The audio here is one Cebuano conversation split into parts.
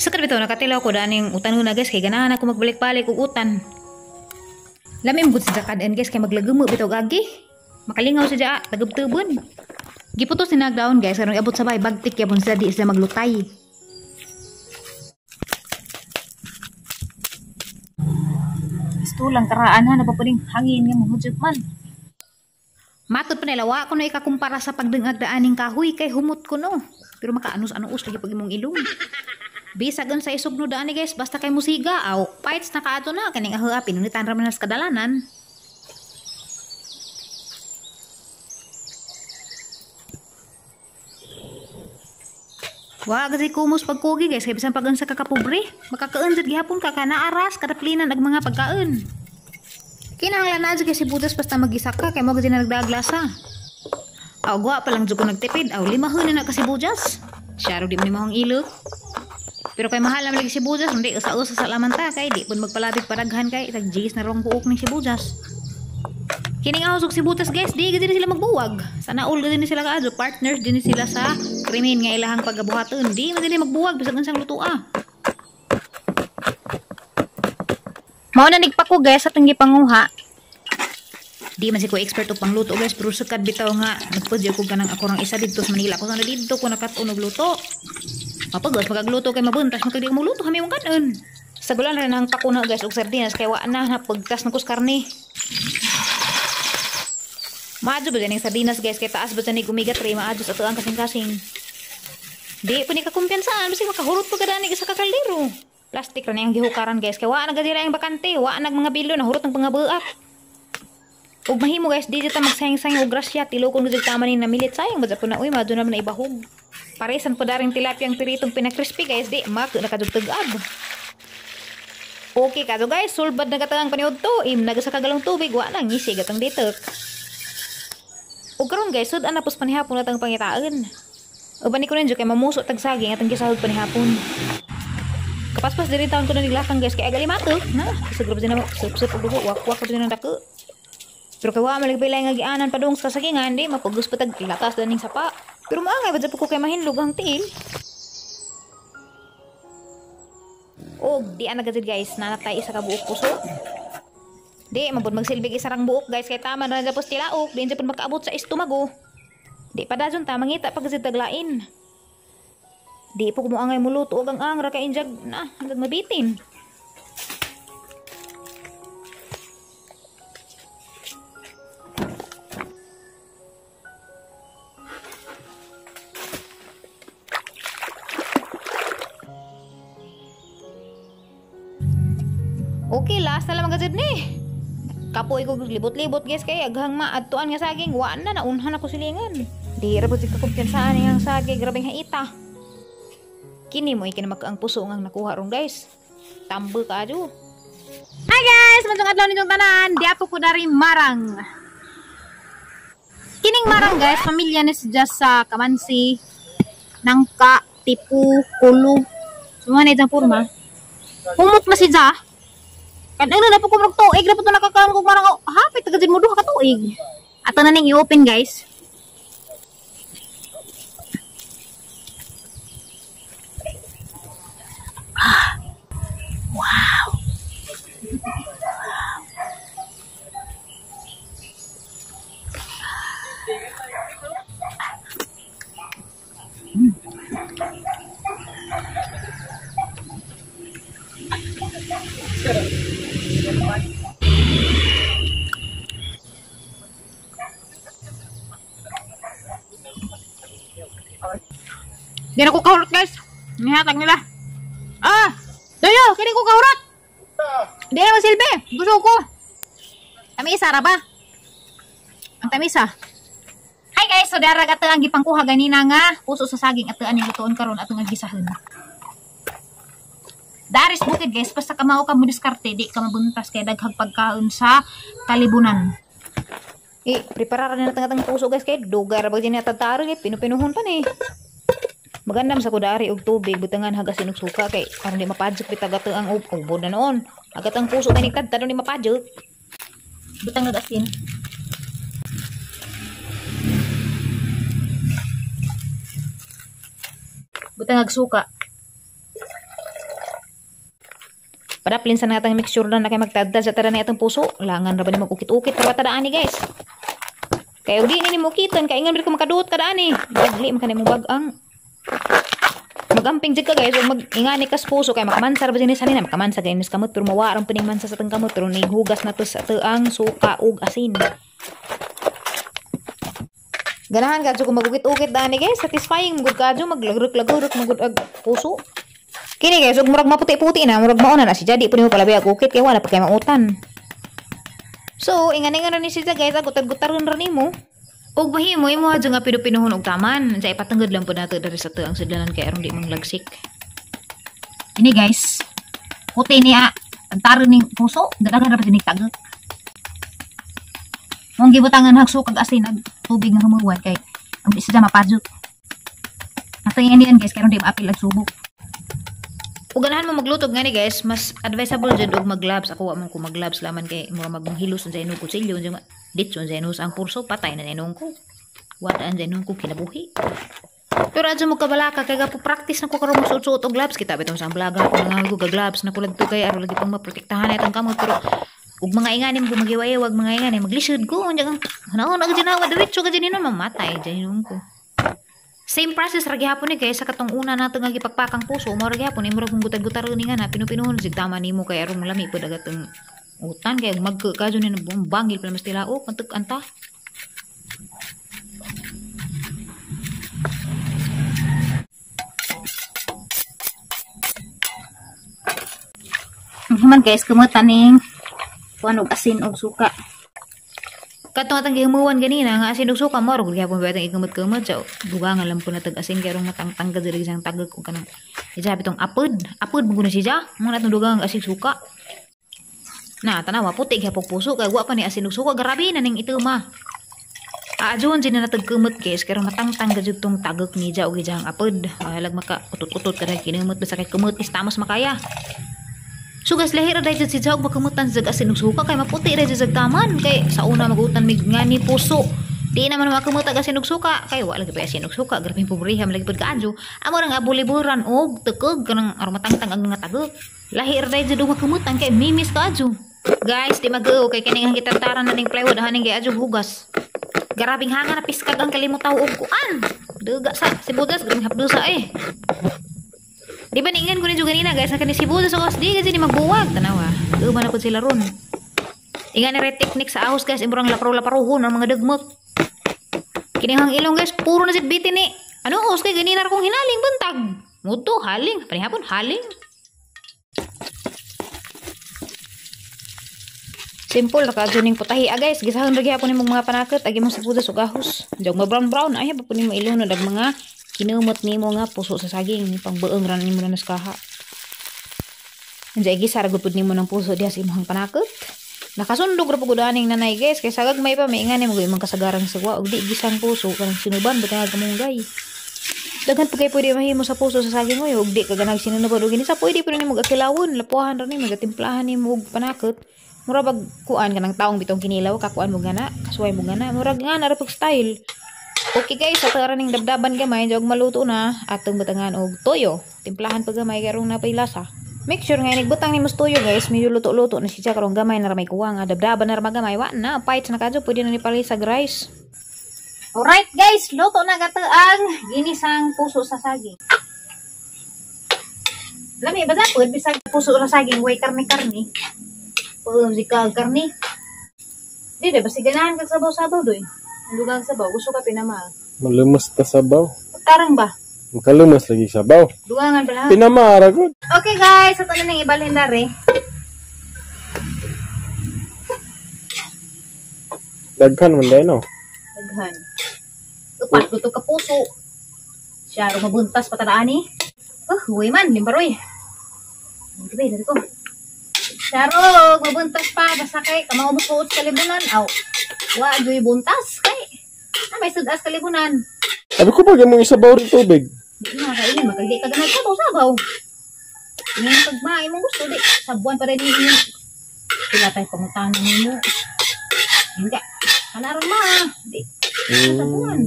Sa bitaw nakatilaw ko daning utan na guys kay ganahan ako magbalik-balik og utan. Lami mo gud sa kad-an guys kay maglagamo bitaw gagi. Makalingaw sa dya, tagubtubon. Giputos ni nagdaon guys aron iabot sa bay bagtik yapon sa di sila maglutay. Istulang karaan ha napapuning hangin nga mohudyot man. Matod pa nila wa ko na ikakumpara sa pagdengag daaning kahoy kay humot ko no. Pero makaanos-anos lagi pag imong ilong. Bisag sa isugno daan ni guys basta kay musiga aw fights na kaadto na kaning ahoa pinunitan ra man sa kadalanan. Wa gasi kumos pagkugi guys kay bisan pag unsa ka kapobre makakaon jud gihapon ka kana aras kadaplinan ag mga pagkaon. Kinahanglan na jud kay sibutas basta magisa ka kay mo gid nagdaglasa. Aw gwa pa lang jud ko nagtipid aw limahon na ka sibutas. Syaro di man ni mahong ilok. Pero kay mahal naman lagi sibuyas, hindi usa-usa sa laman ta kay di pud magpalabig paraghan kay tag-jis na rong buok ning sibuyas. Kining ahos og sibuyas guys, di gid sila magbuwag. Sana all gid sila kaadto, partners din sila sa krimen nga ilahang pagabuhaton. Di man din magbuwag bisag unsang lutoa. Mao na nigpako guys atong gipanguha. Di man si ko expert og pangluto guys, pero sukad bitaw nga nagpudyo ko kanang ako rang isa didto sa Manila. Ko sana didto ko nakat-on og luto. Mapagos magagluto kay mabuntas magkadi mo luto kami mong kanon. Sagulan ra nang pakuna guys og sardinas kay wa na napagtas na kus karne. Maadyo ba ning sardinas guys kay taas ba ni omega 3 maadyo sa atuang kasing-kasing. Di pa ni kakumpiyansaan bisag makahurot pa kadani sa kakaldero. Plastic ra niyang gihukaran guys kay wa na gadi ang bakante, wa nag mga bilo nahurot ang pangabuak. Ug mahimo guys di ta magsayang-sayang og grasya tilokon gud tama ni namilit sayang ba po na uy maadyo naman na ibahog. Paresan po daring tilapia ang piritong pinakrispy guys di mak nakadugtag-ab. Okay kato guys, sulbad na katangang paniud to, im naga sa kagalong tubig wa nang ngisi gatang ditek. Ug karon guys, sud ana pos panihapon natang pangitaan. Uban ni ko ninyo kay mamuso tag saging atang gisahod panihapon. Kapaspas diri taon ko na niglakang guys kay agalimato na siguro ba na sup-sup og dugo wak-wak pa nang dako. Pero kay wa man lagi nga gianan padung sa sagingan di mapugos pa tag latas daning sapa. Pero maangay ba jud ko kay mahinlog ang tiil. Og di ana gajud guys, nanatay isa ka buok puso. Di mabud magsilbig isa rang buok guys kay tama na japos tilaok, di japon makaabot sa estomago. Di padayon ta mangita pag gajud taglain. Di po kumuangay muluto og ang angra kay injag na hanggang mabitin. Okay, last na lamang gajud ni. Kapoy ko libot-libot guys kay aghang maadtuan nga saging wa na naunhan ako silingan. Di ra pud ka kumpiyansaan ang saging grabeng haita. Kini mo ikinamakaang puso ngang nakuha ron guys. Tambo kaadyo. Hi guys, maayong adlaw ninyong tanan. Diapo ko dari marang. Kining marang guys, pamilya ni siya sa kamansi, nangka, tipu, kulo. Suma na itang porma. Humot na siya. Kan ano na po kumrog tuig na po ito nakakaon kung marang hapit taga mo duha ka tuig. Ato na ning i-open guys. Ah, wow. Di na ko kahurot guys. Nihatag nila. Ah! Dayo! Kini ko kahurot! Di na masilbi! Gusto ko! Tamisa ra ba? Ang tamisa. Hi guys! So darag ato ang gipangkuha ganina nga puso sa saging ato aning lutoon karon ato nga gisahon. Daris bukid guys, basta kamao ka mo diskarte, di ka mabuntas kay daghang pagkaon sa kalibunan. Eh, prepararan na natang atang puso guys kay dugay ra ba din natadtaro kay pinupinuhon pa ni. Magandam sa kudari og tubig butangan hagasin og suka kay aron di mapadjok bitag ato ang ubod na noon. Agat ang puso kay nigtad aron di mapadjok. Butang og asin. Butang og suka. Padaplin sa natang mixture na kay magtadtad sa tara na itong puso. Langan ra ba ni mag-ukit-ukit ra tadaan ni guys. Kay og di ni mo ukitan kay ingon ko makaduot ka daan ni. Dagli man kanimo bag-ang. Magamping jud ka guys ug mag-ingani kas puso kay makamansa ra ba dinhi sanina, makamansa gay nis kamot pero mawa rang pining mansa sa tang kamot pero nighugas na to sa tuang suka ug asin. Ganahan ka jud kung magukit-ukit dani guys, satisfying mugud ka jud maglagurok-lagurok mugud ag puso. Kini guys, ug murag maputi-puti na, murag mauna na siya, di pud nimo palabi ag ukit kay wala pa kay mautan. So, ingan-ingan ra ni siya guys, agutad-gutaron ra nimo. Ug mahimo imo adyo nga pinupinuhon og taman. Sa ipatanggad lang pud nato diri sa tuang sudlanan kay aron di manglagsik. Ini guys, puti niya antaron ning puso, daghan ra pa dinig tagok. Mong gibutangan hag sukag asin ag tubig nga humuwan kay ang di siya mapadjot. Ato inian guys kay aron di maapil ag subok. Ug ganahan mo magluto ngani guys, mas advisable jud og mag-gloves. Ako wa man ko mag-gloves laman kay mura maghilos sa inong kutsilyo, unsa ditso sa inong ang purso patay na inong ko. Wa daan sa inong ko kinabuhi. Pero adyo mo kabalaka kay gapo practice na ko karon magsuot-suot og gloves kita bitong sa vlog ako nga ko gloves na kulad to kay aron lagi pang maprotektahan na itong kamot pero ug mga ingani mo magiway-wag mga ingani maglisod ko unja kang hunaon ag ginawa diretso ka dinon mamatay dinon ko. Same process ra gihapon ni guys sa katong una nato nga gipakpakang puso mo ra gihapon imo ra kung gutad-gutaron ni nga na pinupinuhon sig tama nimo kay aron lami pud agatong utan kay magka ka jud ni bangil pa mas tilaok antuk anta. Human guys kumutan ning kuan og asin og suka. Katong atang gihimuwan ganina nga asin og suka mo ra gihapon ba atang ikamot-kamot sa dugangan lang po natag asin kay aron matangtang ka diri sang tagok og kanang isa bitong apod apod mo guna siya mo natong dugangan asin suka. Na tanawa puti gihapon puso kay wa pa ni asin og suka grabe na ning ituma. Aadjon jud na natag kumot guys kay aron matangtang ka jud tong tagok ni ja og ijang apod halag maka utot-utot ka kinumot basta kay kumot is tamos makaya. So guys, lahira dahil si Jaog magkamutan sa asin og suka kay maputi ra jud taman kay sa una magutan mig ngani puso. Di naman makamutag asin og suka kay wa lagi pa asin og suka, grabe pobreha lagi pud kaadyo. Amo rang abuliburan og tukog kanang aron matangtang ang mga tagok. Lahira dahil jud magkamutan kay mimis kaadyo. Guys, di mag-o kay kini ang gitantaran na ning plywood haning kay adyo hugas. Grabing hanga na piskag ang kalimutaw og kuan. Duga sa sibuyas grabing hapdusa eh. Di ba niingan ko ninyo ganina guys, na kani sibuyas o di kasi ni magbuwag. Tanawa, duman na po sila ron. Ingan na rin technique sa ahos guys, imurang laparo-laparohon ang mga dagmot. Kinihang ilong guys, puro na si bitin ni. Ano os kay ganina kong hinaling buntag. Muto, haling, panihapon, haling. Simple, naka-adyo ning putahi. Ah guys, gisahon ra gihapon nimong mga panakot, agi mong sibuyas ug ahos. Diyan ma-brown-brown, ay pa po nimo ilong na mga kinumot nimo nga puso sa saging pangbuong ra nimo na naskaha. Anjay gisa ra gud pud nimo ng puso diha sa imong panakot. Nakasundog ra pud aning nanay guys kay sagag may pa may ingani mo imong kasagaran sa wa og di gisang puso kanang sinuban butang kamunggay. Daghan pud kay pwede mahimo sa puso sa saging oy og di ka ganag sinuban og ginisa pwede pud nimo gakilawon, lapuahan ra nimo gatimplahan nimo og panakot. Mura bag kuan kanang taong bitong kinilaw kakuan mo gana, kasuway mo gana, murag nga na ra pug style. Okay guys, sa tara ning dabdaban gamay, jog maluto na atong butangan og toyo. Timplahan pa gamay karong napay lasa. Make sure nga inigbutang nimo sa toyo guys, medyo luto-luto na siya karong gamay na ra may kuwang, dabdaban na ra magamay, wa na fights na kadyo pwede na ni palisa rice. Alright guys, luto na gato ang ginisang puso sa saging. Lami ba sa pud bisag puso sa saging way karne-karne. Pud si kag karne. Di ba basi ganahan kag sabaw-sabaw doy. Dugang sabaw, gusto ka pinama. Malumas ta sabaw. Tarang ba? Makalumas lagi sabaw. Dugangan pala. Pinamara gud. Okay guys, ato na ning ibalhin dare. Daghan man dai no. Daghan. Upat ko to ka puso. Siya ro mabuntas pa ta ani. Oh, huwi man limbaroy. Gabi diri ko. Siya ro mabuntas pa basta kay kamao mo suot sa kalibunan. Aw. Wa joy buntas kay. Ah, may sudas kalibunan. Sabi ko ba gamong isabaw rin tubig? Di na kainin magkagi ka ganay sabaw sabaw. Ingin pagmain mo gusto di sabuan pa rin ninyo. Sila tayo pangutana ninyo. Hindi. Kanaron ma. Di. Sabuan.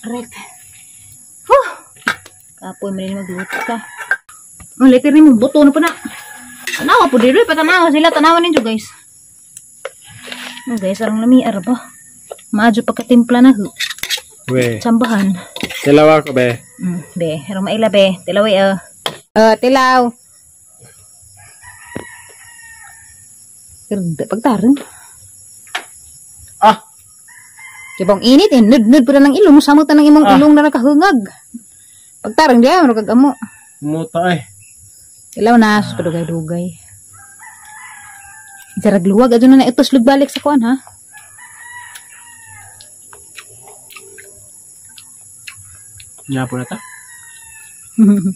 Right. Huh. Kapoy mo rin magluto ka. Ang leper ni mo buto na pa na. Tanawa po diri patanawa sila, tanawa ninyo guys. Oh guys, arang lami ara ba. Maadyo pagkatimpla na ho. We. Tsambahan. Tilaw ako be. Be, arang maila be. Tilaw eh. Tilaw. Pero pagtarong. Ah. Kibong init eh, nud-nud pa na ng ilong, samot na ng imong ilong na nakahungag. Pagtarong diya, murag kag amo. Muta eh. Ilaw na, sus padugay-dugay. Jarag luwag, adyo na na ito, balik sa kuan ha. Nya po na ta.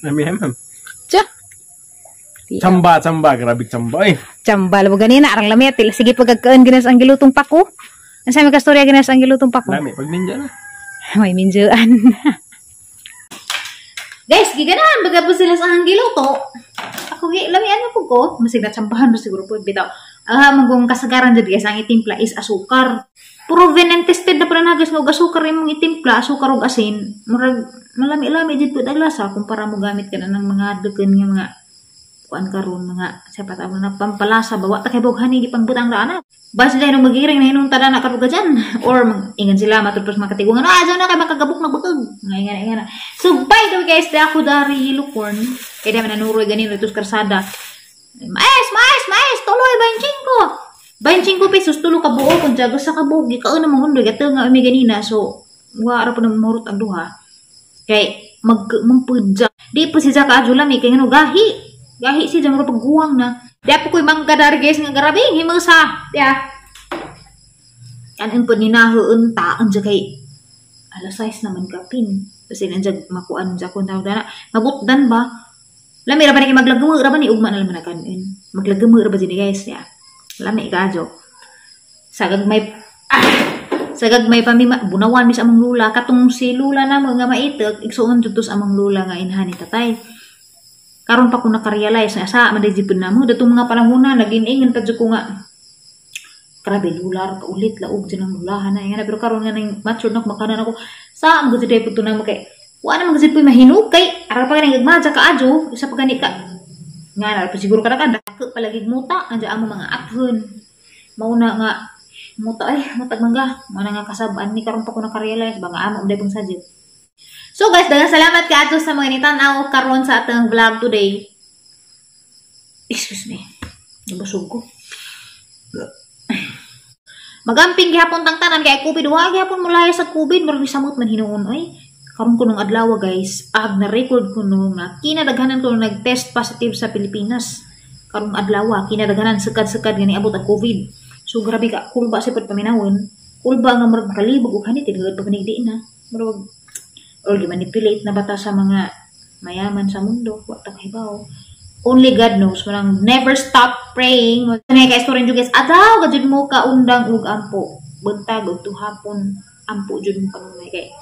Nami ma'am. Tsa. Chamba, chamba, grabe chamba eh. Chamba, labo ganina, arang lami, til. Sige pagkagkaan ginas ang gilutong pako. Ang sa may kastorya ginas ang gilutong pako. Lami, pag ninja na. May minjuan. Guys, giganahan baga po sila sa ang giluto. Ako gi lamian mo po ko, masig natsambahan mo siguro po bitaw. Ang mong kasagaran jud guys, ang itimpla is asukar. Proven and tested na pala na guys, nga og asukar imong itimpla, asukar ug asin, murag malami-lami jud pud ang lasa kumpara mo gamit ka na ng mga duken nga mga kuan karon mga sa patawag na pampalasa ba, wa ta kay bughani gipangbutang ra ana. Basta dahil nung magiring na hinong tada na karuga dyan. Or ingan sila matupos mga katigungan, ah, na kay makagabok na bukog. Ingan, ingan. So, by the way guys, da ako dari yellow corn. Kaya di nanuroy ganin ito sa karsada. Mais, mais, mais, tuloy, 25. 25 pesos, tulo ka buo. Kung jago sa kabuo, gikaon na mga hundoy. Gato nga umi ganina. So, wara po na mahurot ang duha. Kay, magpudja. Di po si Jaka adyo lami, kay ngano, gahi. Gahi si Jaka, pagguwang na. Di po ko'y mangga dari guys nga garabing, himusa. Di kanin po ninahoon taan dyan kay alas size naman kapin. Kasi nandiyan makuan dyan kung tawag na. Mabutdan ba? Lami ra ba ni maglagamo ra ba ni ugma na laman na kanin. Maglagamo ra ba dyan guys ya. Lami kajo. Sagag may pamima bunawan mis among lula katong si lula na nga maitek igsuon jud sa among lula nga inhan ni tatay. Karon pa ko nakarealize na sa man jud namo datong mga panahona nagin-ingon pa jud ko nga grabe lular ka ulit laog dyan ang lulahan na nga pero karon nga nang mature na makanan ako sa ang gud day pud na kay wa na man gud puy mahinog kay ara pa ganing gagmadya ka adyo isa pa gani ka nga na pa siguro kada ka dako palagi muta anja amo mga athon mauna nga muta ay mutag mangga mo na nga kasab-an ni karon pa ko nakarealize ba nga amo day pong sadyo. So guys, daghang salamat kaato sa mga nitan-aw karon sa atong vlog today. Excuse me, nabusog ko. Magamping gihapon tang tanan kay COVID, wa gihapon mulaya sa COVID, murag samot man hinuon oy. Karon ko nung adlaw guys, ag na record ko no nga kinadaghanan ko nung nag-test positive sa Pilipinas. Karong adlaw kinadaghanan sekad-sekad gani abot ang COVID. So grabe ka kulba sa pud paminawon. Kulba nga murag makalibog og hanit gud pa di na. Murag or gimanipulate na bata sa mga mayaman sa mundo, wa ta kahibaw. Only God knows. Walang never stop praying. Kaya kay story nyo guys, adaw ka jud mo kaundang ug ampo. Buntag ug tuhapon ampo jud mo kanunay kay.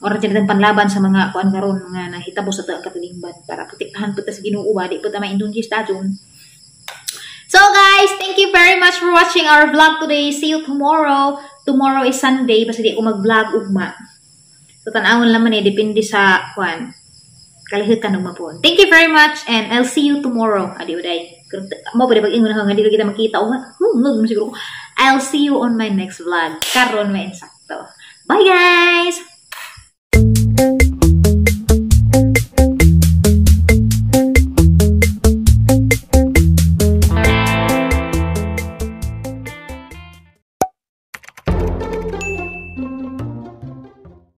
Ora jud ang panlaban sa mga kuan karon mga nahitabo sa taang katilingban para protektahan pud ta sa Ginoo ba di pud ta maindungis dayon. So guys, thank you very much for watching our vlog today. See you tomorrow. Tomorrow is Sunday basta di ako mag-vlog ugma. So tan-awon lang man eh depende sa kuan. Kalihukan og mapon. Thank you very much and I'll see you tomorrow. Adi uday. Mo pwede pag-ingon nga di kita makita o nga. Siguro. I'll see you on my next vlog. Karon may insakto. Bye guys.